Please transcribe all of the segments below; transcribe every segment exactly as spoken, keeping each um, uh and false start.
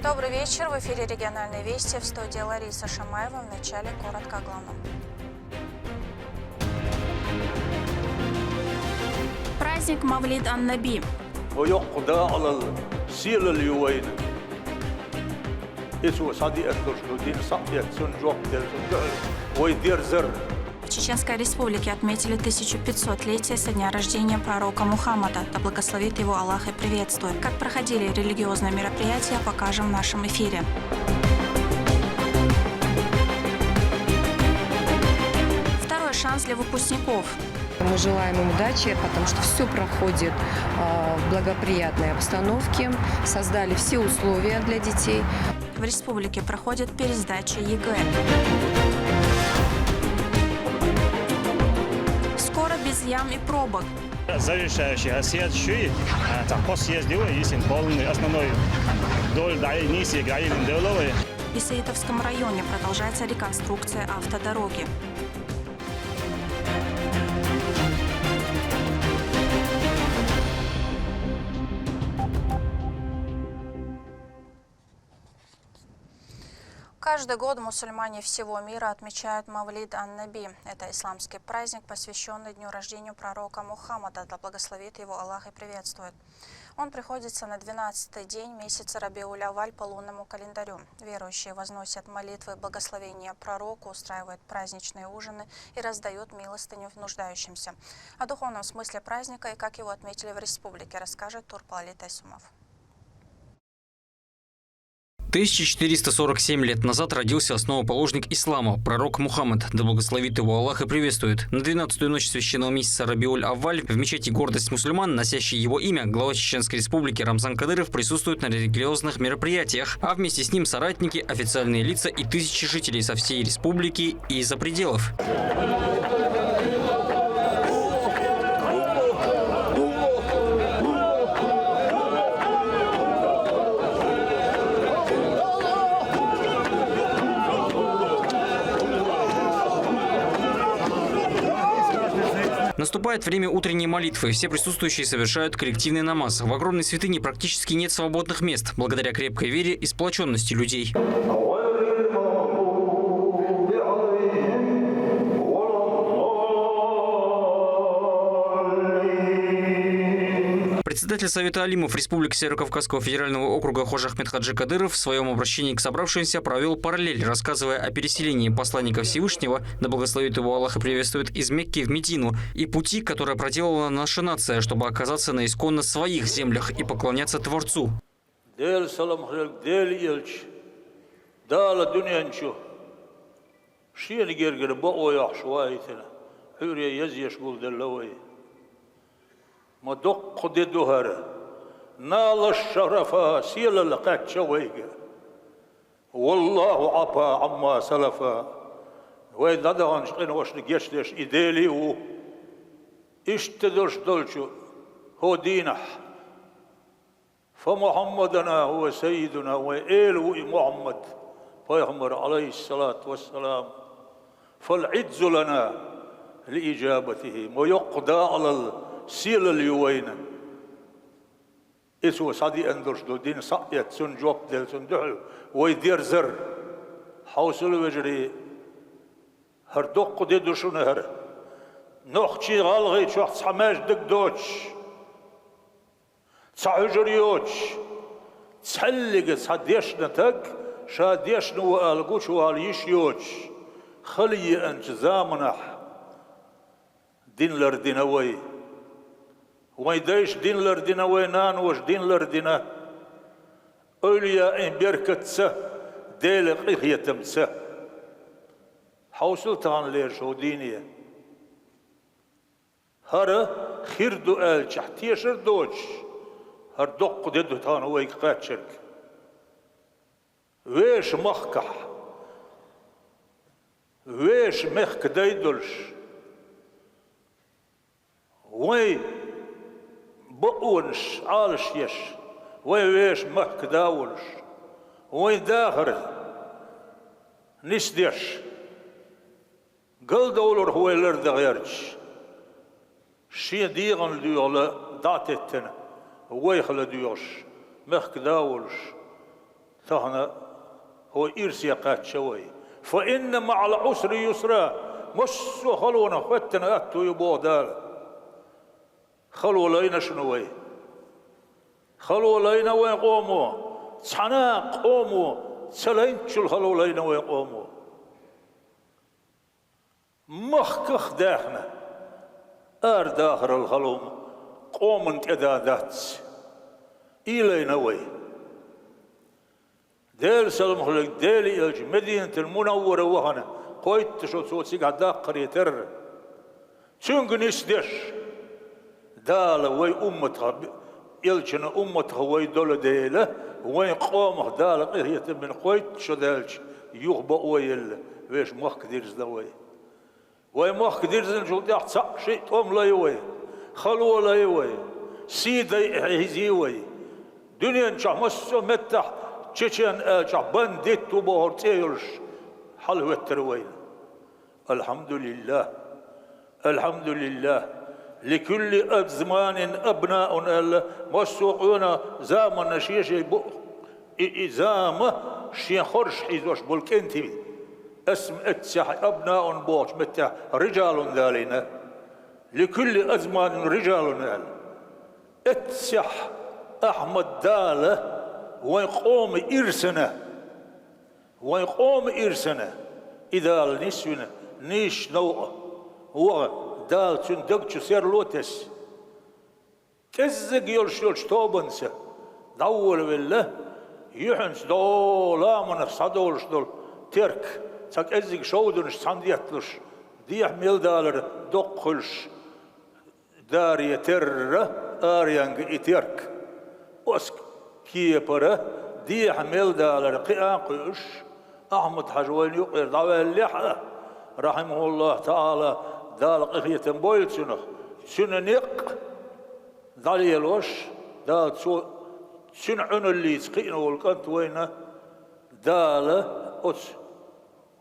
Добрый вечер. В эфире региональные вести. В студии Лариса Шамаева. В начале коротко о главном. Праздник Мавлид ан-Наби. Ва йоккха дакъалал сийлалла ю вайна. Иза ва схьадеана долуш ду дин схьаэцна, цунна жоп делла, цунна дуьхьал вай дерзар. В Чеченской Республике отметили тысяча пятьсотлетие со дня рождения пророка Мухаммада, да благословит его Аллах и приветствует. Как проходили религиозные мероприятия, покажем в нашем эфире. Второй шанс для выпускников. Мы желаем им удачи, потому что все проходит, э, в благоприятной обстановке. Создали все условия для детей. В республике проходит пересдача ЕГЭ. Скоро без ям и пробок. Завершающий съезд шуй, а, так, по съезду, естественно, полный, основной доль, да, и низ, и гаилин долой. В Исаитовском районе продолжается реконструкция автодороги. Каждый год мусульмане всего мира отмечают Мавлид ан-Наби. Это исламский праздник, посвященный дню рождения пророка Мухаммада, да благословит его Аллах и приветствует. Он приходится на двенадцатый день месяца Рабиуль-Авваль по лунному календарю. Верующие возносят молитвы благословения пророку, устраивают праздничные ужины и раздают милостыню нуждающимся. О духовном смысле праздника и как его отметили в республике, расскажет Турпал-Али Тайсумов. Тысяча четыреста сорок семь лет назад родился основоположник ислама, пророк Мухаммад, да благословит его Аллах и приветствует. На двенадцатую ночь священного месяца Рабиуль-Авваль в мечети «Гордость мусульман», носящей его имя, глава Чеченской Республики Рамзан Кадыров присутствует на религиозных мероприятиях, а вместе с ним соратники, официальные лица и тысячи жителей со всей республики и из-за пределов. Наступает время утренней молитвы. Все присутствующие совершают коллективный намаз. В огромной святыне практически нет свободных мест. Благодаря крепкой вере и сплоченности людей. Председатель Совета алимов Республики Северо-Кавказского федерального округа Хож-Ахмед Хаджи Кадыров в своем обращении к собравшимся провел параллель, рассказывая о переселении посланника Всевышнего, да благословит его Аллах и приветствует, из Мекки в Медину, и пути, которые проделала наша нация, чтобы оказаться на исконно своих землях и поклоняться Творцу. Делан салам хуьлда Делан элча, Дала дуьнен чу шена гергара бакъо йохьуш ваийтина, Ӏуьйре езъеш гулделла вай. Ма доккха де ду хӀара, нала шарафа, сийлалла кхаьчна вайга. Валлаху Ӏафа Ӏамма салафа. Вай дӀадаханчу къиношна гечдеш и Дела ву. Иштта долуш долчу хӀокху дийнахь: «Фа Мухьаммадана хӀува саййидуна», вайн эла ву и Мухьаммад пайхамар, Ӏалайхиссалату вассалам. «Фал Ӏиззу лана ли иджабатихи», ма йоккха дакъалал, сийлалла ю вайна. Иза ва схьадеана долуш ду дин схьаэцна, цунна жоп делла, цунна дуьхьал вай дерзар. Хьовсал, вежарий, хӀара доккха де ду шуна хӀара. Нохчий, гӀалгӀай чохь цхьа маьждиг доцуш, цхьа хьуьжар йоцуш, цхьаьллига цхьа дешна таг, ша дешна ву ала гучувала йиш йоцуш, хала еанчу заманахь дин лардина вай. Вайн дайша дин лардина, вайн наноша дин лардина. Эвлияийн беркатца, Делан къинхетамца. Хьовсал тахана лераш хӀокху дийне. ХӀара хир ду аьллачохь тешар доцуш, хӀара доккха де ду тахана вайга кхаччарг. Вешан махкахь, вешан мехкан дай долуш, вайн бакъонаш Ӏалашъеш, вайн вешан махка да волуш, вайн дахар нисдеш, галдовларх вай лардан гӀерташ, шен дегӀан доьхалла дӀа а теттина, вайх ладоьгӀуш, мехкан да а волуш, Тахана хӀо ирсе кхаьчча вай. «Фа инна маӀал Ӏусри юсра». Массо а халонах хӀоьттина аьтту ю боху Дала. Хало лайна шуна вай. Хало лайна вайн къомо. Цхьана а къомо ца лайначул хало лайна вайн къомо. Махках а даьхна, арадахарал хало къоман тӀе дан дац. И лайна вай. Делан салам хуьлда Делан элча Мединатул Мунаввара вахана, кхойтта шо цо цигахь даккхаре терра. Цуьнга нисдеш, Дала вай умматах, элчан умматах вай долу дела, вайн къомах Дала къинхетам бина кхойтта шо даьлча, юха бакъо елла, вешан махка дирзина вай. Вай махка дирзинчул тӀаьхьа цхьаъ-шиъ тӀом лай вай, хало лай вай, сий дайа хьийзий вай. Дуьнен чохь массо а меттехь чечен аьллачохь бандит ву бохург цӀе йолуш хьалахӀоьттира вайна. Алхьамдулиллах! Алхьамдулиллах! «Ликулли азманин абнаун», аьлла, массо а къона заманна шен-шен бу-, и, и зама шен хорш хьийзош болу кӀентий. Эсма эццехь абнаун бохучу меттехь рижалун далийна. «Ликулли азманин рижалун», аьлла. Эццехь Ахьмад Дала вайн къоман ирсана. Вайн къоман ирсана, и Дала нисвина, нийсачу новкъа ваха, Дала цуьнан даг чу серло а тесна. КӀеззиг йолуш йолчу тобанца дӀаволавелла, юьхьанца дӀо ламанах схьадолуш долу Терк, цхьа кӀеззиг шовданаш цхьаьна детталуш, дехьа мел далар доккха хуьлуш, Дарья Терра, Аренга и Терк. Оцу кепара дехьа мел далар кхиа а кхуьуш, Ахьмад-Хьажа вайна юкъера дӀаваьллехь а, рахьимахуллахӀу таӀала, Дала къинхетам бойла цунах, цуьнан некъ дӀалелош, Дала цо, цуьнан Ӏуьналлица кхиъна волу кӀант вайна Дала оцу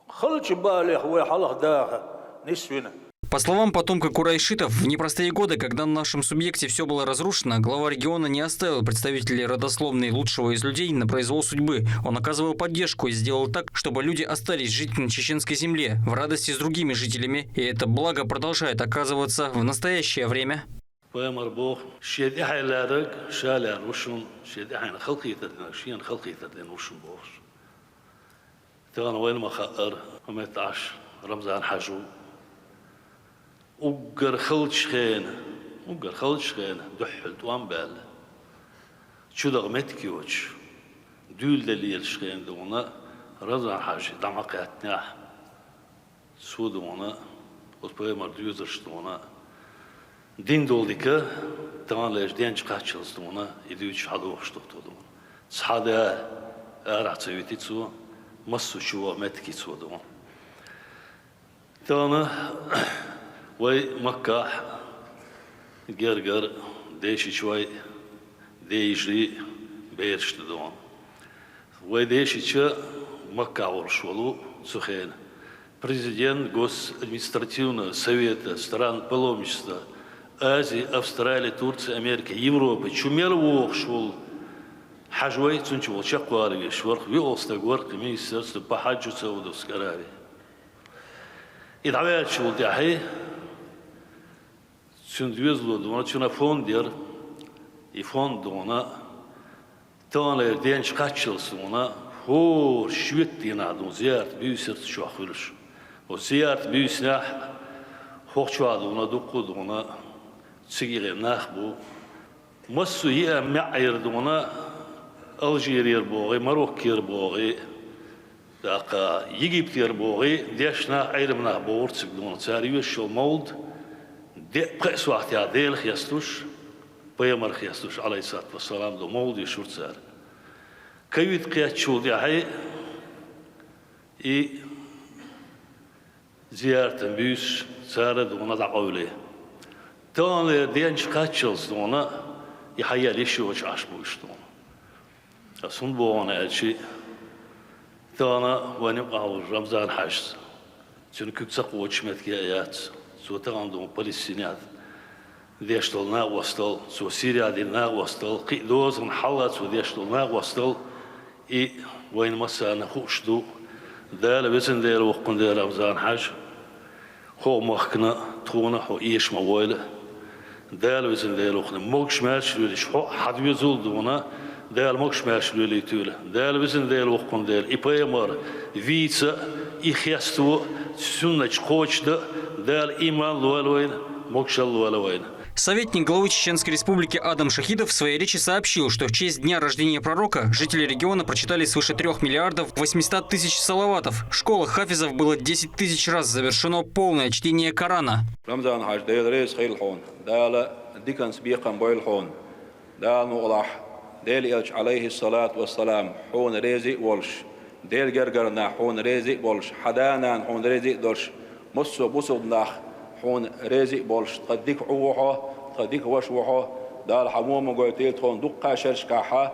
халчу балех вай хьалха даха нисвина. По словам потомка курайшитов, в непростые годы, когда на нашем субъекте все было разрушено, глава региона не оставил представителей родословной лучшего из людей на произвол судьбы. Он оказывал поддержку и сделал так, чтобы люди остались жить на чеченской земле, в радости с другими жителями. И это благо продолжает оказываться в настоящее время. Пайхамар боху: «Шен тӀаьхье лаьрриг ша лаьрра ву шуна, шен тӀаьхьенна халахетар динарг шена халахетар дина ву шуна», – бохуш. Тахана вайна ма-хаъара, хӀун меттахь Рамзан-Хьаьжа ву. Уггар халчу хенахь, уггар халчу хенахь дуьххьал тӀом а баьлла, чу даха меттиг йоцуш, дуьйладелла лелаш хенахь дуьйна Рамзан-Хьаьжа дӀа ма кхаьчнехь, цо дуьйна, оцу пайхамаран доьзалш дуьйна, дина долу дика, таханлерчу денчу кхаччалц дуьйна, и дуьйцуш хьадогӀуш ду-кх цо дуьйна. Цхьа а да арахь ца вити цо, массо а чу ваха меттиг йи цо дуьйна. Тахана вай Маккахь гергара дешичой, дейиший, бераш ду дуьйна. Вай дешича Маккахь волуш волу цу хенахь президент Госадминистративного совета стран паломничества Азии, Австралии, Турции, Америки, Европы чу мел вогӀуш волу Хьаьжа вай, цуьнан чу волу чекхвалар веш вара-кх, виъ стаг вара-кх министерство по хаджу Саудовской Аравии. И дӀаваьллачул тӀаьхьа цуьнан доьзало дуьйна, цуьнан фонд яра, и фонд дуьйна, таханлерчу денчу кхаччалц дуьйна, хӀора шоьтан дийнахь дуьйна зиярат буьйса яра цу чохь хуьлуш. Оцу зиярат буьйсанехь хӀокху чохь дуьйна дуккха а дуьйна цига яхана нах бу. Массо а еа маьӀӀера дуьйна, Алжирера богӀий, Мароккера богӀий, тӀаккха Египтера богӀий, дешна Ӏеламнаха богӀура цига дуьйна. Цара йоьшуш йолу мовлид, де-, пхеа сохьтехь Дела хестуш, пайхамар хестуш, Ӏалайхиссалату вассалам, долу мовлид йоьшура цара. Ковид кхеттачул тӀаьхьа и зияртан буьйсаш цара дуьйна дӀакъовлий. Таханлера денчу кхаччалц дуьйна и хьаяьлла йиш йоцуш Ӏаш бу уьш дуьйна. Ас хӀунда боху аьлча, тахана вайн юкъахь волу Рамзан-Хьаьжас, цуьнан куьг ца кхочуш меттиг а яц, цо тахана дуьйна Палестинехь деш долу накъосталла, цо Сирехь дина накъосталла, кхин а дозанан хьалха цо деш долу накъосталла, И вайна массарна хууш ду, Дала, Везан Дала, воккхун Дала, Рамзан-Хьажа, хӀокху махкана тхуна хьо эша ма войла. Дала, Везан Дала, воккхун Дала, могуш-маьрша лелийча хьо а хьадоьзал дуна, Дала могуш-маьрша лелийтийла. Дала, Везан Дала, воккхун Дала, и пайхамар вийца, и хесто, суннаташ кхочушда, Дала иман лойла вайна, могушалла лойла вайна. Советник главы Чеченской Республики Адам Шахидов в своей речи сообщил, что в честь дня рождения пророка жители региона прочитали свыше трёх миллиардов восьмисот тысяч салаватов. В школах хафизов было десять тысяч раз завершено полное чтение Корана. Рамзан-Хьажа, Дела реза хуьлда хьуна. Дала диканца бекхам бойла хьуна. Дала мукъалахь, Делан Элча, Ӏалайхиссалату вассалам, хьуна реза а волуш, Делан гергара нах хьуна реза а болуш, хьан да-нана хьуна реза а долуш, массо а бусалба нах хьуна реза а болуш, тхан дика Ӏу ву хьо, тхан дика ваша ву хьо. Дала хьан во ма гойтийла тхуна дуккха а шерашкахь,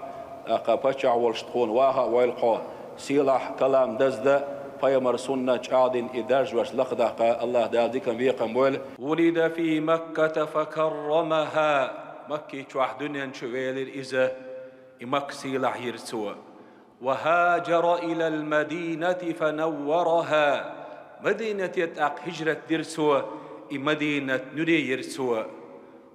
тӀаккха паччахь волуш тхуна ваха а войла хьо. Сийлахь калам даздан, пайхамар суннат чӀагӀдина и даржаш лакхадаккха АллахӀ Дала диканца бекхам бойла. ولد في مكة فكرمها. Макки чохь дуьнен чу велира иза, и Макка сийлахь йира цо. وهاجر إلى المدينة فنورها. Мадинате тӀаккха хӀижрат дира цо, и Мадинат нуьре йира цо.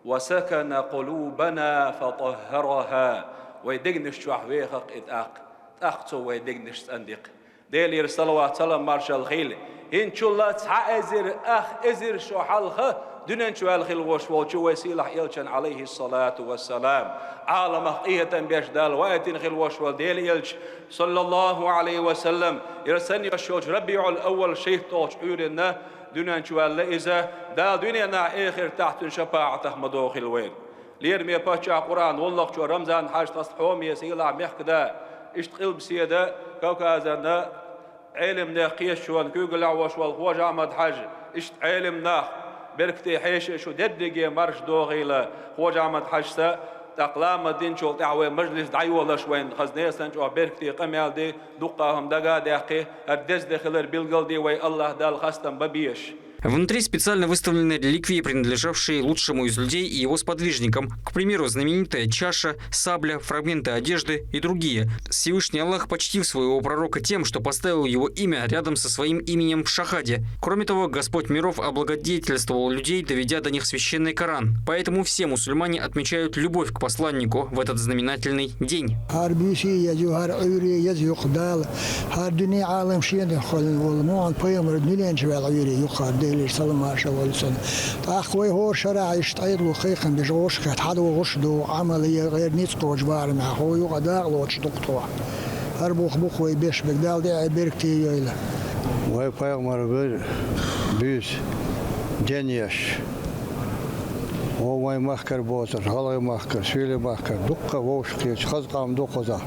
وسكن قلوبنا فطهرها. Вай дегнаш чохь вехакх и тӀаккха, тӀаккха цо вай дегнаш цӀандикх. Делера салават, салам, маршалла хуьлда хӀинцачул а цхьа эзар, ах эзар шо хьалха дуьнен чу ваьлла хилла волуш волчу вай сийлахь Элчан, Ӏалайхиссалату вассалам. Ӏаламах къинхетам беш Дала ваийтина хилла волуш волу Делан Элча, саллаллаху Ӏалайхи ва саллам, хӀара санна йолуш йолчу РабиӀул-Аввал шийтталгӀачу Ӏуьйранна дуьнен чу ваьлла иза. Дала дуьненахь, эхартахь цуьнан шапаӀатах ма дохийла вайна. Лераме паччахь, Къуръан гӀуллакхчо, Рамзан-Хьажа, тхаьш хьоме сийлахь мехкан да, иштта къилбаседа Кавказан Ӏелимнех кхеташонан куьйгаллехь волуш волу Хож-Ахьмад-Хьажа, иштта Ӏелим нах, беркате хьеший шу дерриге марша дохийла Хож-Ахьмад-Хьажас, тӀаккха ламаз динчул тӀаьхьа вай мажлис дӀайолош вайна хаза несан чӀогӀа беркате къамел де, дуккха хӀума дага а даьккхи, хӀара деза де хилар билгалде вай АллахӀ Далла хастам бан безаш. Внутри специально выставлены реликвии, принадлежавшие лучшему из людей и его сподвижникам. К примеру, знаменитая чаша, сабля, фрагменты одежды и другие. Всевышний Аллах почтил своего пророка тем, что поставил его имя рядом со своим именем в шахаде. Кроме того, Господь миров облагодетельствовал людей, доведя до них священный Коран. Поэтому все мусульмане отмечают любовь к посланнику в этот знаменательный день. ХӀара буьйса еза ю, хӀара Ӏуьйре еза ю-кх Дала. ХӀара дуьне, Ӏалам шена дуьхьа хуьлуш волу муьлхха пайхамар дуьнен чу ваьлла Ӏуьйре ю-кх хӀара, Делера салам-маршалла хуьлда цунна. ТӀаккха вай хӀора шарахь иштта Ӏедало кхайкхам беш, вовшахкхетта хьадогӀуш ду, Ӏамал ян гӀайр ницкъ кхочу барамехь, хӀокху юкъа дакъа лоцуш ду-кх тхо. ХӀара бух бу-кх вай беш берг, Дала тӀаьхье беркате йойла. Вай пайхамар вер буьйса денъеш. Вон вайн махкара боцурш, гӀалгӀай махкара, суьйлийн махкара, дуккха а вовшахкхеташ, хаза къам ду кхузахь.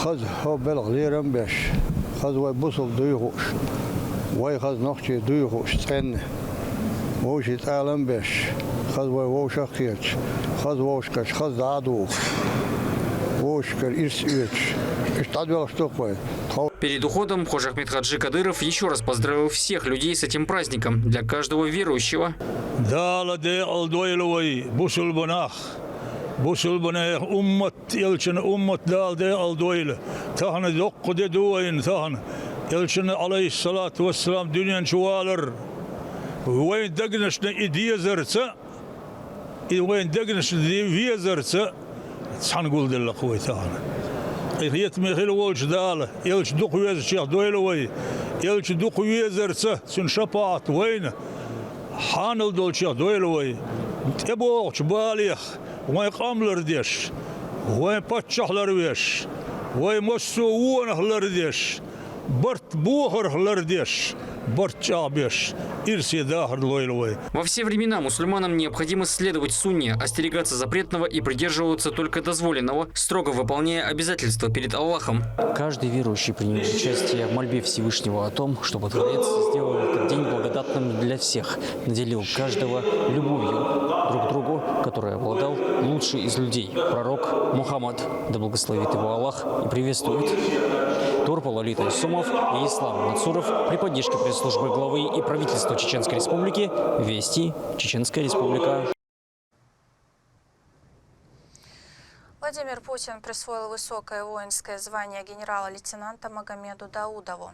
Хаза хӀо белхан лерам а беш, хаза вай бусалба дуй хууш, вай хаза нохчий дуй хууш цӀена. Вовшийн тӀалам а беш, хаза вай вовшах а кхеташ, хаза вовшашкара хаза дӀа а духуш, вовшашкара ирс а оьцуш, иштта дӀадоьлхуш ду-кх вай. Перед уходом Хож-Ахмед-Хаджи Кадыров ещё раз поздравил всех людей с этим праздником. Для каждого верующего. Дала декъала дойла вай, бусалба нах, бусалба нехан уммат, Элчан уммат Дала декъала дойла. Тахана доккха де ду вайна тахана. Элчанна, Ӏалайхиссалату вассалам, дуьнен чу валар. Вайн дегнашна и дезарца, и вайн дегнашна де-, везарца цхьаьна гулделла-кх вай тахана. Къинхетаме хила волчу Дала, Элча дукха везачех дойла вай. Элча дукха везарца цуьнан шапаӀат вайна, хьанал долчех дойла вай. ТӀебогӀучу балех вайн къам лардеш, вайн паччахь ларвеш, вай массо а вонах лардеш, барт бохарх лардеш, барт чӀагӀбеш, ирсе дахар лойла вай. Во все времена мусульманам необходимо следовать сунне, остерегаться запретного и придерживаться только дозволенного, строго выполняя обязательства перед Аллахом. Каждый верующий принимает участие в мольбе Всевышнего о том, чтобы Творец сделал этот день благодатным для всех, наделил каждого любовью друг к другу, которой обладал лучший из людей, пророк Мухаммад, да благословит его Аллах и приветствует. Турпал Алита Исумов и Ислам Мацуров при поддержке пресс-службы главы и правительства Чеченской Республики. Вести, Чеченская Республика. Владимир Путин присвоил высокое воинское звание генерала-лейтенанта Магомеду Даудову.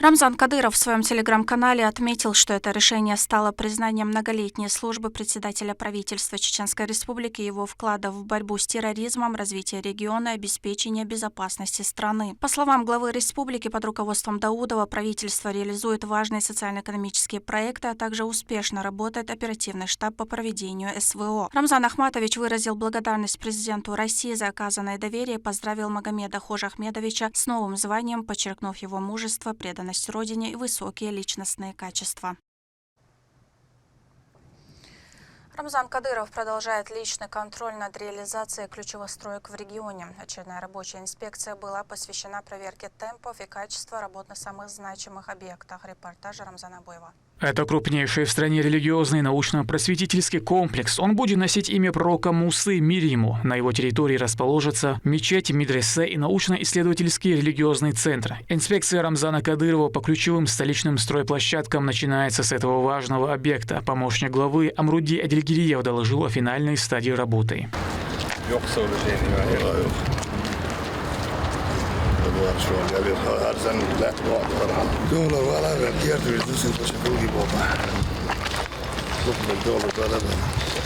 Рамзан Кадыров в своем телеграм-канале отметил, что это решение стало признанием многолетней службы председателя правительства Чеченской Республики, его вклада в борьбу с терроризмом, развитие региона и обеспечение безопасности страны. По словам главы республики, под руководством Даудова правительство реализует важные социально-экономические проекты, а также успешно работает оперативный штаб по проведению СВО. Рамзан Ахматович выразил благодарность президенту России за оказанное доверие и поздравил Магомеда Хожахмедовича с новым званием, подчеркнув его мужество, преданность Родине и высокие личностные качества. Рамзан Кадыров продолжает личный контроль над реализацией ключевых строек в регионе. Очередная рабочая инспекция была посвящена проверке темпов и качества работ на самых значимых объектах. Репортаж Рамзана Буева. Это крупнейший в стране религиозный научно-просветительский комплекс. Он будет носить имя пророка Мусы, мир ему. На его территории расположатся мечеть, медресе и научно-исследовательский религиозный центр. Инспекция Рамзана Кадырова по ключевым столичным стройплощадкам начинается с этого важного объекта. Помощник главы Амруди Адильгириев доложил о финальной стадии работы. Yok soru şeyini var. Yok. Var şu an ya bir harcan left var. Yollar var abi. Diğer türlü düzgün taşı bul gibi oldu. Yok, yok, yok, yok, yok.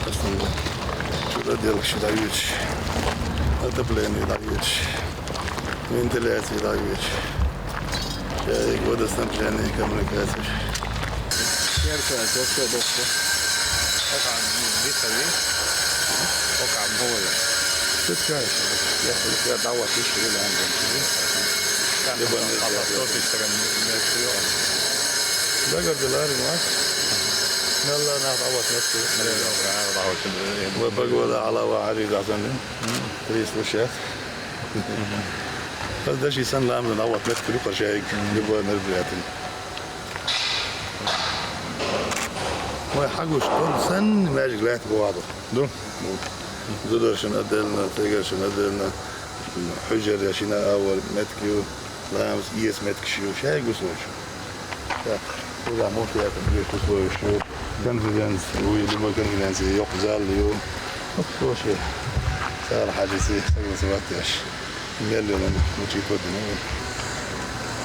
Aslında şurada diyelim şu da üç. Отопление да üç. Вентиляция да üç. Şey, водоснабжение, коммуникация. Сердце, доска, доска. Пока не совет. Пока более. Тут, конечно, я, я давай еще или он. Либо не Алла, кто ты, что не, не приём. Да, говорит, Ларин, а? Алла, на, а вот, нет, нет. Алла, очень. Вы погода, Алла, Ари, Газан, три случая. Даже и сан лам, на, вот, нет, три пожаек, любое мероприятие. Ой, хагуш, он сан, меж, глядь, бывало. Да? Зударшин отдельно, тегершин отдельно, хужар яшина авар, меткию, ламс, иес меткшиу, шай гуслуш. Так, куда мот я там, где куслуш, конференц, уй, любой конференции, ёк зал, ю. Вообще, сар хадиси, согласовать яш. Миллион, мучи кот, ну.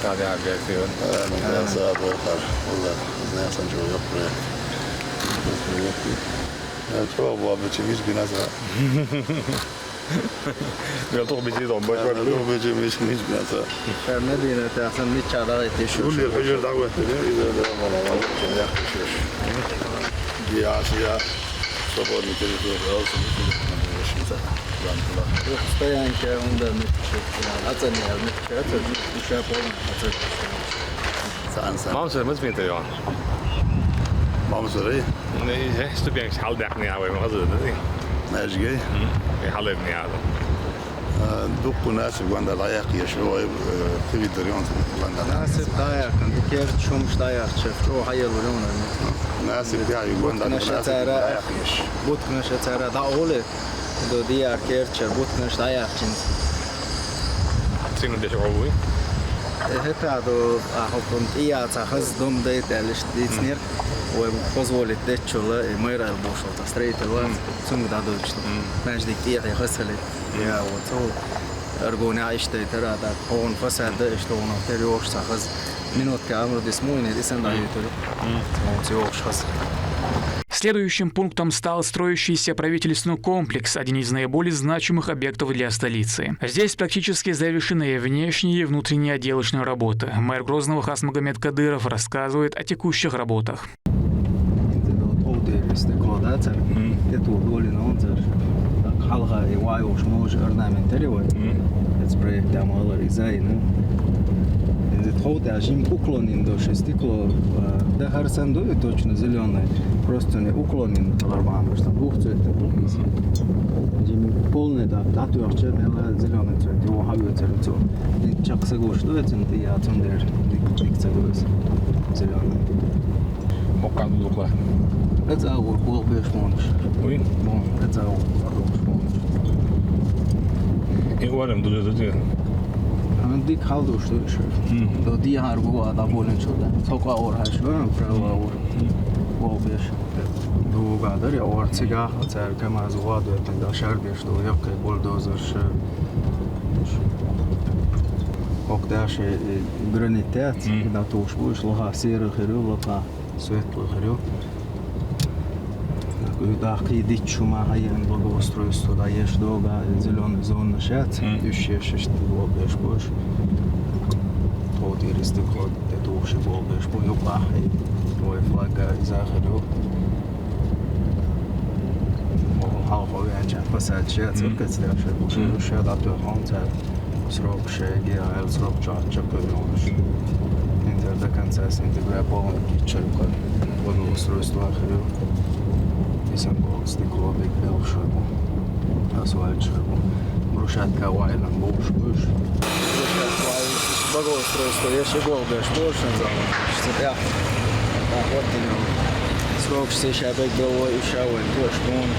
Таби, а, бертион. А, ну, да, сад, вархар. Валла, знаешь, он чего, ёк, проект. Чего, бабы, чего, биназа. Мел тох бити дом, бай, бай. Тох бити, миш, миш, биназа. Шар Медина, ты асан мича да, ты шу. Улли, хужар да, вот, не, из-за этого, валла, валла, я, шу, шу. Ди Азия, свободный территория, а, шу, шу, шу, шу, шу. Стоянка, он да, не пишет, а, оценил, не пишет, оценил, ещё полный, оценил. Сан, сан. Мамсыр мыз метр ян. Мамсыр, э? Не, э, ступеньки халдахни авай, мазы, да, не? Нажгай? М, э, халдахни авай. Э, дукку нас гуанда лаяк ешо, э, квитер ян гуанда. Насип даяк, кер шумш даяк, чеф, о, хайел вон. Насип я гуанда. Наша цара, лаяк еш. Бут наша цара, да, оле. До дияр керчер, бутнаш даяхчинс. Цин деш овуй? Эхе та до, а, хопун тия ца хаз дом дей телиш дицнер. Ой, позволит дечула, и мэра бошо, та строитель ва, цунг да дочу. Междик тия хасали. Я, вот, со, аргоня иште тера, да, он фасад, да, что он терёш ца хаз. Минутка, амру дисмуйни, дисан да ютури. Следующим пунктом стал строящийся правительственный комплекс, один из наиболее значимых объектов для столицы. Здесь практически завершены внешние и внутренние отделочные работы. Мэр Грозного Хасмагомед Кадыров рассказывает о текущих работах. Стекло, да, цар? Мгм. Тету долина он цар. Так, халга и вай уж мож орнаментари вай. Мгм. Это проект там алар изайна. Это хода жим уклонен до шести стекло, э, да, харсан до, точно зелёный. Просто не уклонен, алар бам, что двух цветов. Жим полный, да, да, то вообще мела зелёный цвет, его хавю цвет. Чак сагуш, что это, я цундер, дик, дик сагуш. Зелёный. Боккан дукла. Это аур, кол беш монш. Уй? Бон, это аур, кол беш монш. И орем, ду, ду, ду. Ан дик халдуш, ду, шу. Мгм. До ди хар гу, а да болен шо да. Тока ор хаш, а, право ор. Кол беш. Дуга дара я ор цигахь, цара КамАЗ вадойтан да шар беш ду, яккхий бульдозерш. Окта ши гранитет, Мгм. да туш буш, лоха серый хир ю, лоха светлый хир ю. Уьдахкий диччу ма хайен благоустройство да еш дога, зелёный зона шац, Мгм. уьш еш иш тигло беш буш. Тот иристик ход, те туши бол беш бу, юкахи. Ой, флага захарю. Хал хо венча пасать шац, Мгм. кац дальше. Мгм. Уьш ша да то хонца. Срок шеги, айл срок чат чапырёнш. Интер до конца сентября полный кичерка. Благоустройство хрю. Исам бокс стекло биг бел шабу. Асфальт шабу. Брусчатка вайлан буш буш. Брусчатка вайлан. Благоустройство, я ши гол беш буш, что я. Так, вот именно. Срок все ша биг бел, ой, уша, ой, то, что он.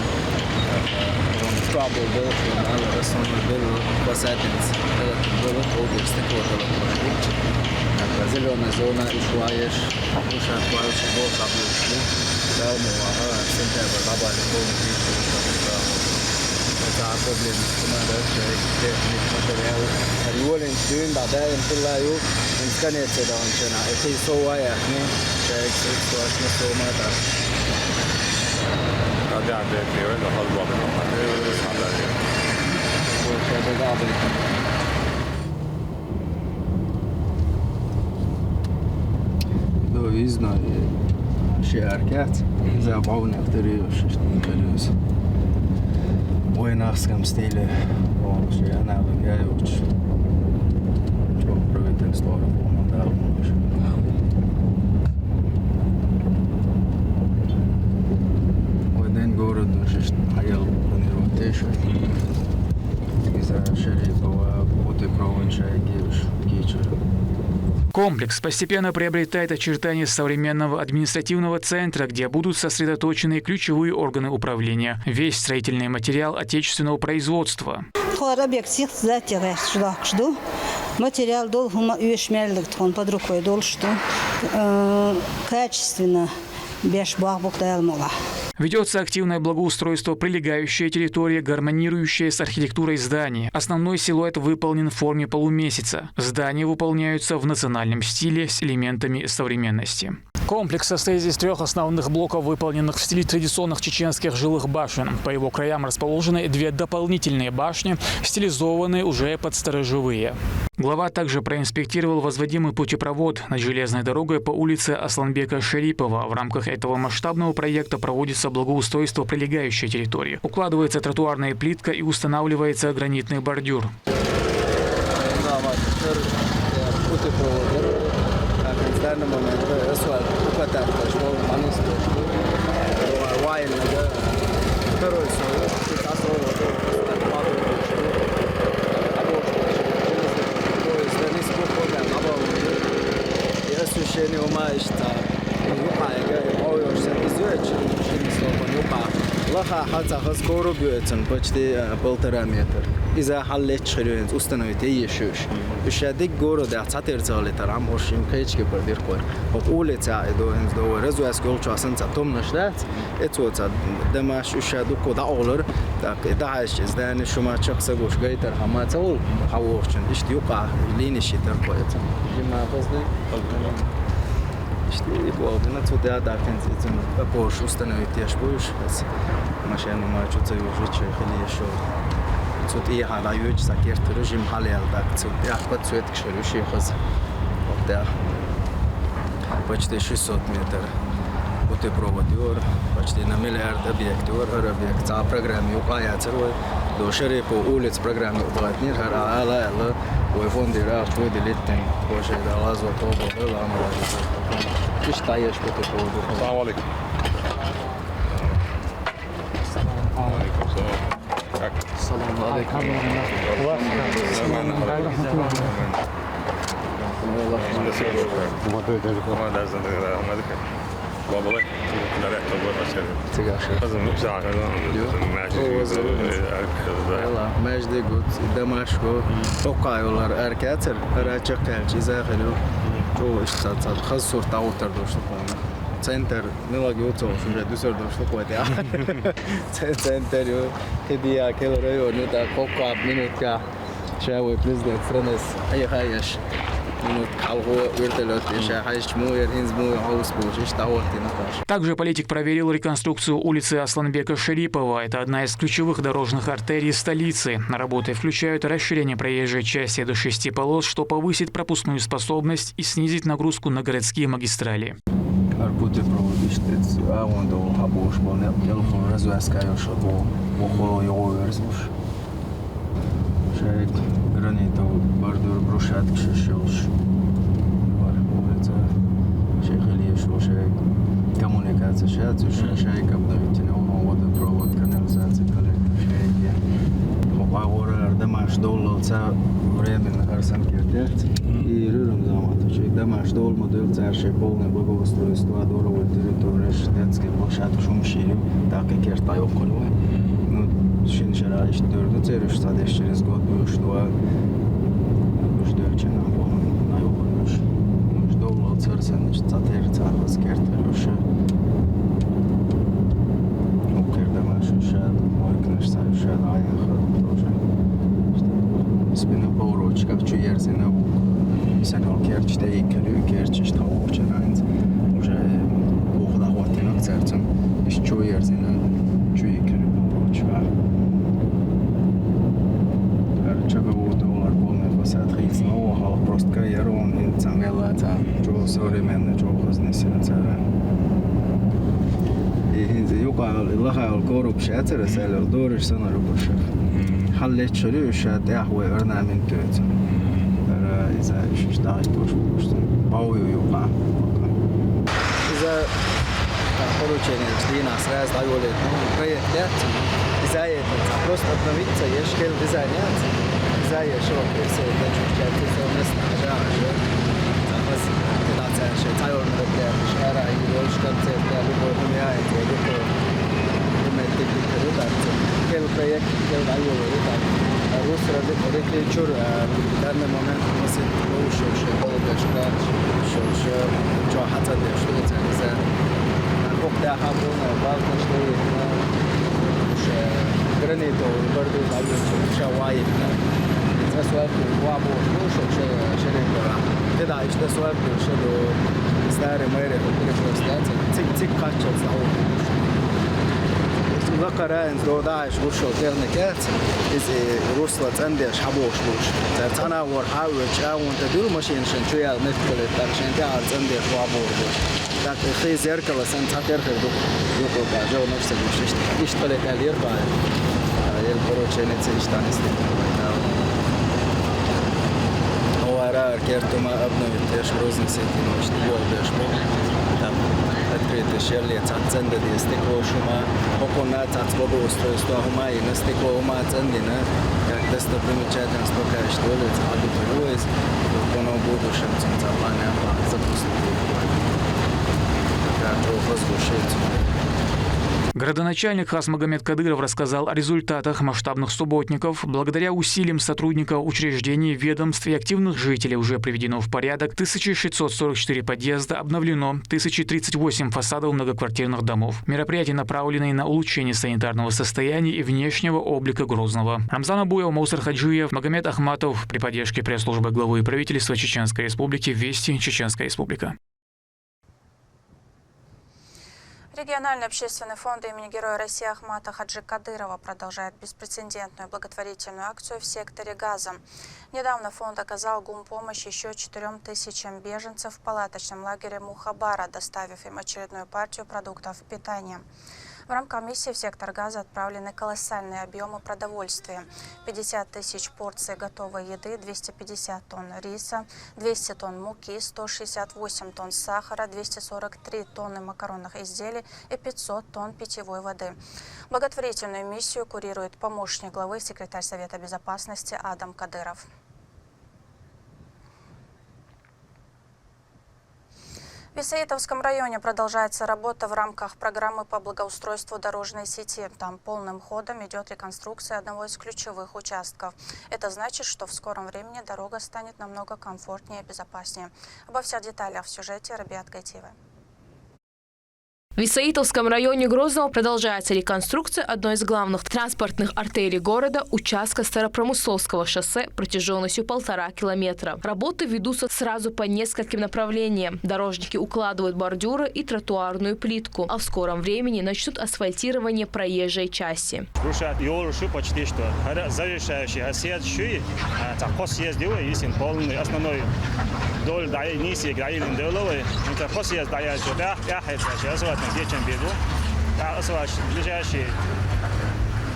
Trouble был, надо основной был, касательница. Было полгода такого было. Зеленая зона, и шуаешь, уша, шуаешь, был, шаблюшку. Да, ну, ага, сентябрь, бабали, полный. Это проблема, что надо, человек, техник, материал. Революционный, да, да, им пылаю. Конец, да, он чё, на, это и сова, я, не, человек, средства, что сова, да. Довизна ши аркет, за бавнах тырыш, тырыш. Ой, нахском стиле, он ши аналог я уч. Чё правительство, он да, он ши. Ой, день город, ну, ши, хаял, планировать, ши. Из-за Шерипова, вот и провинция, Гирш, Кичер. Комплекс постепенно приобретает очертания современного административного центра, где будут сосредоточены ключевые органы управления, весь строительный материал отечественного производства. Тхо объект сих за тягаш шдахш ду. Материал дол хума уьш мерлиг тхон под рукой дол шту. Э, качественно беш бах бук дал мола. Ведётся активное благоустройство, прилегающая территория, гармонирующая с архитектурой здания. Основной силуэт выполнен в форме полумесяца. Здания выполняются в национальном стиле с элементами современности. Комплекс состоит из трёх основных блоков, выполненных в стиле традиционных чеченских жилых башен. По его краям расположены две дополнительные башни, стилизованные уже под сторожевые. Глава также проинспектировал возводимый путепровод над железной дорогой по улице Асланбека Шерипова. В рамках этого масштабного проекта проводится благоустройство прилегающей территории. Укладывается тротуарная плитка и устанавливается гранитный бордюр. Да, вот, теперь, э, путепровод, да? Так, в данный момент, э, асфальт укатать, то есть, он, он, э, ва-, вайл, да? Второй слой, сейчас вот, вот, асфальт падает, то есть, да, не спокойно, на балу. И освещение ума, и что? Юкъа, я, ой, уж всё, изучил, что не слопан, юкъа. Лаха, хаца, хас кору бьёцен, почти, э, полтора метр. Иза халлеч хрюенц, установить, ей ещё. Уж я дик город, я цатер цале тарам, уж им кечке пардир кор. Вот улица, и до, и до, разве я скол часен ца том наш, да? Эцо ца, домаш уж я дуко да олар, так, и да, ещё здание шума чак сагуш гайтар, хама ца ол, хавохчен, ишт юкъа, лини шитар коэцен. Дима, поздно. Ишти, и бо, бина цу да, да, кенц, и цун, да, пош установить еш буш, эс машину ма чу ца южи чехили ешо. Цу ти хала юч сакер туру жим халел, да, цу я под цвет кшеру ши хаз. Вот, да. Почти шестьсот метр. Путепровод юр, почти на миллиард объект юр, хар объект. Ца программа юкъа я цервой. До Шерипова улиц программа юкъа нир, хар ала, ала. Ой, фонд ира, ой, делеттен. Боже, да, лазо, тобо, да, лама, да. Ишта еш по такому. Салам алейкум. Салам алейкум. Как? Салам алейкум. У вас как? Нормально. Молодой далеко. Молодой, да, молодой. Бабалай, наряд тобой башар. Тигаши. Хазым, ну, всё, хазым. Ё. Мәҗди гүз, э, аркада. Яла, мәҗди гүз, Дамашко. Окай олар аркацер, рача калчи захалю. Чо иш сат сат, хаз сурта утар дошлу кона. Центр милаги уцолш уже дусар дошло хватя. Центр ю хидия кел район ю та кокка минутка. Шавы президент страны айхаяш. Минут калго вертолет ещё хайш муер хинз муер хаус буш ещё того ты наташ. Также политик проверил реконструкцию улицы Асланбека Шерипова. Это одна из ключевых дорожных артерий столицы. Работы включают расширение проезжей части до шести полос, что повысит пропускную способность и снизить нагрузку на городские магистрали. Арпуте проводишь тец, а вон до хабош бонел, телефон развязкаешь, а бо бохо его верзуш. Шайк гранитов бордюр брушатк шишелш. Улица Шейхелешева, шайк коммуникация шайк обновительный, он водопровод, канализация, коллектор шайк. Хопа гора домаш доллал ца временно арсан кертет. И рюрюм замат. Шайк домаш дол модель ца шей полное благоустройство, доровой территория, детская площадка, шум ширю, так и керт айохоль. Ну, шин шара иш дөрдү церюш садеш через год уж два, уж дөрчен айохоль уж. Уж доллал церсен иш цатер царвас керт уж. Укер домаш уж, мой кнеш ша уж, айха тоже. Спина поворотчиков чуерзина. Санал керч да и калю керч иш того чаранц. Уже бухла хотина церцем. Иш чуерзина. Чуи калю поворотчика. Чага удовар полный фасад хиз но хал просто каярон и цамела ца. Чо современный, чо хознесина цара. И хиз юка лахал корупция цара сэлэр дориш санар бушев. Халле чорю шат яхве орнамент тёц. Ара иза иш дай тош бушта. Бау юка. Иза поручение дина сразу дай воле. Проект, да? Иза это просто обновиться, еш кел дизайн, иза еш вот если это чуть-чуть все место, да, уже. Запас, это да, ца ше, ца ё мероприятие, шара и больше концерт, да, любой умяет, любой умеет, ты передать. Кел проект, кел дай воле, да. Рус рады, рады чур, данный момент мы с этим лучше, что полгашка, что, что, что, хата, что, это, Хокда хабона балкаш лоитна, уж гранитовый бордюр лоитна, уж ваитна. Из асфальт вабо, ну, уж шерендора. Деда, иш асфальт, уж до старой мэрии, перепрошляться. Цик, цик качал сау. Лакараен, додаешь, уж техника. Из русла цендеш хабош луш. Цана вор хавы, чаун, та дюл машин шен, чуял, нет, коли так шен, та цендеш вабо. Так, хи зеркало сэн цатер хэр дук, дук, да, жо ночь сэн дук, ишт, ишт пале калер ба. Ел поручение цэ ишт танис. Овара кертума обновить еш розный сети ночь, гол деш бо. Так, открытый шерле цат ценде дес стекло шума, окона цат благоустройство ума и на стекло ума цендина, как достопримечательность пока что ли, цат обитруез, окона будущем цат плане запустить. Городоначальник Хасмагомед Кадыров рассказал о результатах масштабных субботников. Благодаря усилиям сотрудников учреждений, ведомств и активных жителей уже приведено в порядок тысяча шестьсот сорок четыре подъезда, обновлено тысяча тридцать восемь фасадов многоквартирных домов. Мероприятия направлены на улучшение санитарного состояния и внешнего облика Грозного. Рамзан Абуев, Маусар Хаджиев, Магомед Ахматов при поддержке пресс-службы главы и правительства Чеченской Республики. Вести, Чеченская Республика. Региональный общественный фонд имени Героя России Ахмата Хаджи Кадырова продолжает беспрецедентную благотворительную акцию в секторе Газа. Недавно фонд оказал гумпомощь еще четырём тысячам беженцев в палаточном лагере Мухабара, доставив им очередную партию продуктов питания. В рамках миссии в сектор Газа отправлены колоссальные объемы продовольствия: пятьдесят тысяч порций готовой еды, двести пятьдесят тонн риса, двести тонн муки, сто шестьдесят восемь тонн сахара, двести сорок три тонны макаронных изделий и пятьсот тонн питьевой воды. Благотворительную миссию курирует помощник главы, секретарь Совета Безопасности Адам Кадыров. В Исаитовском районе продолжается работа в рамках программы по благоустройству дорожной сети. Там полным ходом идет реконструкция одного из ключевых участков. Это значит, что в скором времени дорога станет намного комфортнее и безопаснее. Обо всех деталях в сюжете Рабиат Гайтиевой. В Исаитовском районе Грозного продолжается реконструкция одной из главных транспортных артерий города, участка Старопромысловского шоссе протяженностью полтора километра. Работы ведутся сразу по нескольким направлениям. Дорожники укладывают бордюры и тротуарную плитку, а в скором времени начнут асфальтирование проезжей части. Рушат ёл шу почти что. Завершающий съезд шу. Ца хос съезд его, если полный, основной доль дай, не съезд, дай, линдоловый. Ца хос съезд дай, что да, я хочу, что асфальт на вечером бегу. Да, асфальт ближайший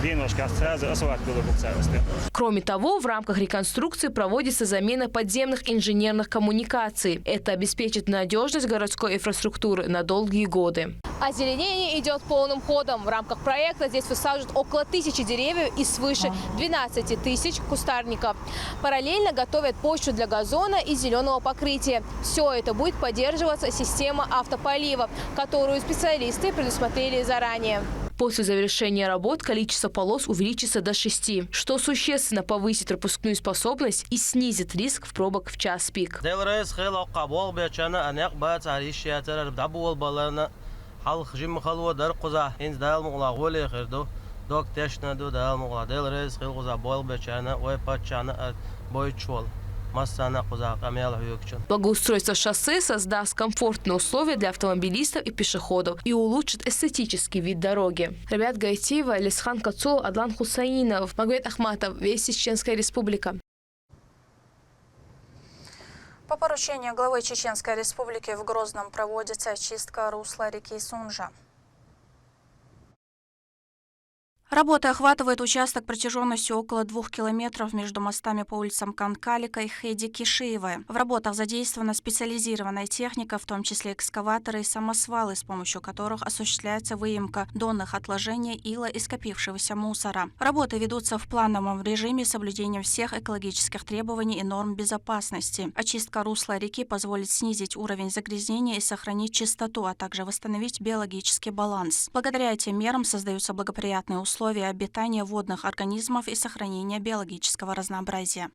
день, сразу асфальт было буксарство. Кроме того, в рамках реконструкции проводится замена подземных инженерных коммуникаций. Это обеспечит надежность городской инфраструктуры на долгие годы. Озеленение идет полным ходом. В рамках проекта здесь высаживают около тысячи деревьев и свыше двенадцати тысяч кустарников. Параллельно готовят почву для газона и зеленого покрытия. Все это будет поддерживаться система автополива, которую специалисты предусмотрели заранее. После завершения работ количество полос увеличится до шести, что существенно повысит пропускную способность и снизит риск в пробок в час пик. Делрес хел окка бол бечана анек бац ариш ятер дабуол балана. Халх жим халуа дар куза, инз дал мугла голе херду. Дог тешна ду дал мугла. Делрес хел куза бол бечана, ой пачана ар бойчвол. Массана куза камел хюкчун. Благоустройство шоссе создаст комфортные условия для автомобилистов и пешеходов и улучшит эстетический вид дороги. Ребят Гайтиева, Лисхан Кацул, Адлан Хусаинов, Магомед Ахматов, Вести, Чеченская Республика. По поручению главы Чеченской Республики в Грозном проводится очистка русла реки Сунжа. Работы охватывают участок протяженностью около двух километров между мостами по улицам Канкалика и Хеди Кишиева. В работах задействована специализированная техника, в том числе экскаваторы и самосвалы, с помощью которых осуществляется выемка донных отложений ила и скопившегося мусора. Работы ведутся в плановом режиме с соблюдением всех экологических требований и норм безопасности. Очистка русла реки позволит снизить уровень загрязнения и сохранить чистоту, а также восстановить биологический баланс. Благодаря этим мерам создаются благоприятные условия обитания водных организмов и сохранения биологического разнообразия.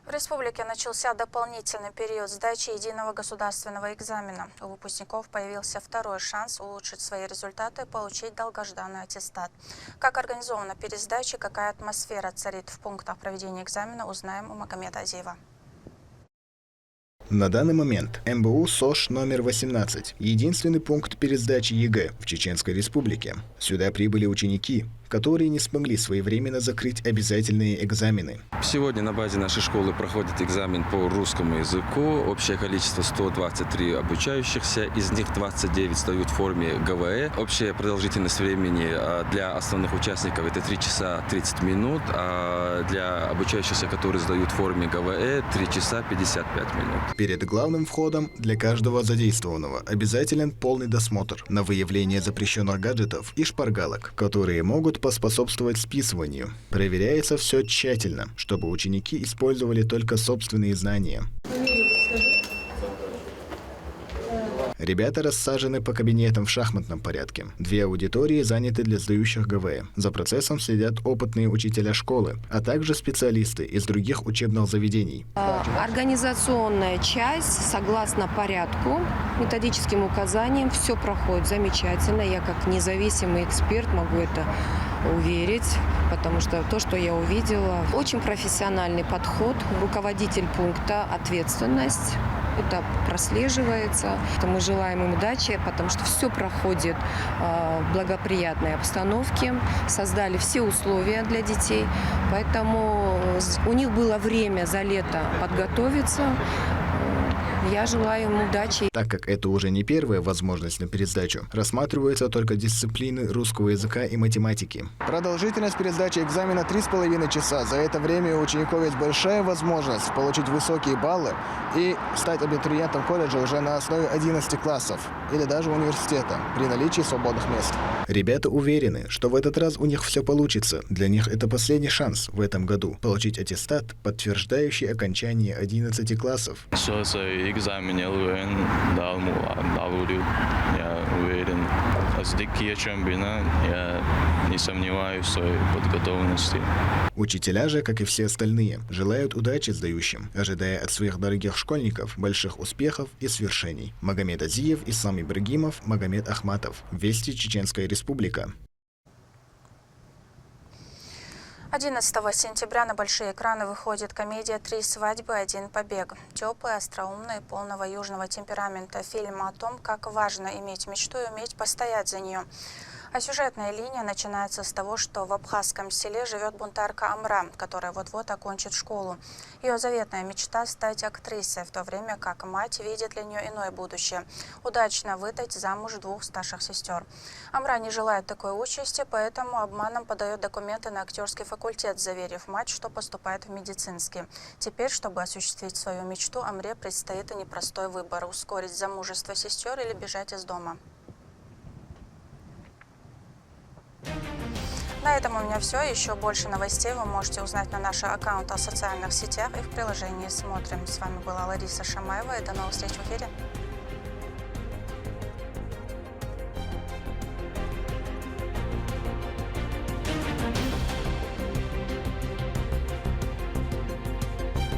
В республике начался дополнительный период сдачи единого государственного экзамена. У выпускников появился второй шанс улучшить свои результаты, получить долгожданный аттестат. Как организована пересдача, какая атмосфера царит в пунктах проведения экзамена, узнаем у Магомеда Азиева. На данный момент М Б У СОШ номер восемнадцать — единственный пункт пересдачи Е Г в Чеченской Республике. Сюда прибыли ученики, которые не смогли своевременно закрыть обязательные экзамены. Сегодня на базе нашей школы проходит экзамен по русскому языку. Общее количество сто двадцать три обучающихся, из них двадцать девять сдают в форме Г В Э. Общая продолжительность времени, а, для основных участников — это три часа тридцать минут, а для обучающихся, которые сдают в форме Г В Э, три часа пятьдесят пять минут. Перед главным входом для каждого задействованного обязателен полный досмотр на выявление запрещенных гаджетов и шпаргалок, которые могут поспособствовать списыванию. Проверяется всё тщательно, чтобы ученики использовали только собственные знания. Ребята рассажены по кабинетам в шахматном порядке. Две аудитории заняты для сдающих Г В Э. За процессом следят опытные учителя школы, а также специалисты из других учебных заведений. Организационная часть, согласно порядку, методическим указаниям, всё проходит замечательно. Я как независимый эксперт могу это уверить, потому что то, что я увидела, очень профессиональный подход, руководитель пункта, ответственность, это прослеживается. Мы желаем им удачи, потому что всё проходит, э, в благоприятной обстановке, создали все условия для детей, поэтому, э, у них было время за лето подготовиться. Э, я желаю им удачи. Так как это уже не первая возможность на пересдачу, рассматриваются только дисциплины русского языка и математики. Продолжительность пересдачи экзамена три с половиной часа. За это время у учеников есть большая возможность получить высокие баллы и стать абитуриентом колледжа уже на основе одиннадцати классов или даже университета при наличии свободных мест. Ребята уверены, что в этот раз у них всё получится. Для них это последний шанс в этом году получить аттестат, подтверждающий окончание одиннадцати классов. Сосо экзамен элвен далмула далурил. Я уверен. Аз дык ечем бина, я не сомневаюсь в своей подготовленности. Учителя же, как и все остальные, желают удачи сдающим, ожидая от своих дорогих школьников больших успехов и свершений. Магомед Азиев, Ислам Ибрагимов, Магомед Ахматов. Вести, Чеченская Республика. Одиннадцатого сентября на большие экраны выходит комедия «Три свадьбы, один побег». Теплый, остроумный, полного южного темперамента фильм о том, как важно иметь мечту и уметь постоять за нее. А сюжетная линия начинается с того, что в абхазском селе живет бунтарка Амра, которая вот-вот окончит школу. Ее заветная мечта — стать актрисой, в то время как мать видит для нее иное будущее — удачно выдать замуж двух старших сестер. Амра не желает такой участи, поэтому обманом подает документы на актерский факультет, заверив мать, что поступает в медицинский. Теперь, чтобы осуществить свою мечту, Амре предстоит и непростой выбор: ускорить замужество сестер или бежать из дома. На этом у меня все. Еще больше новостей вы можете узнать на наших аккаунтах в социальных сетях и в приложении «Смотрим». С вами была Лариса Шамаева, и до новых встреч в эфире.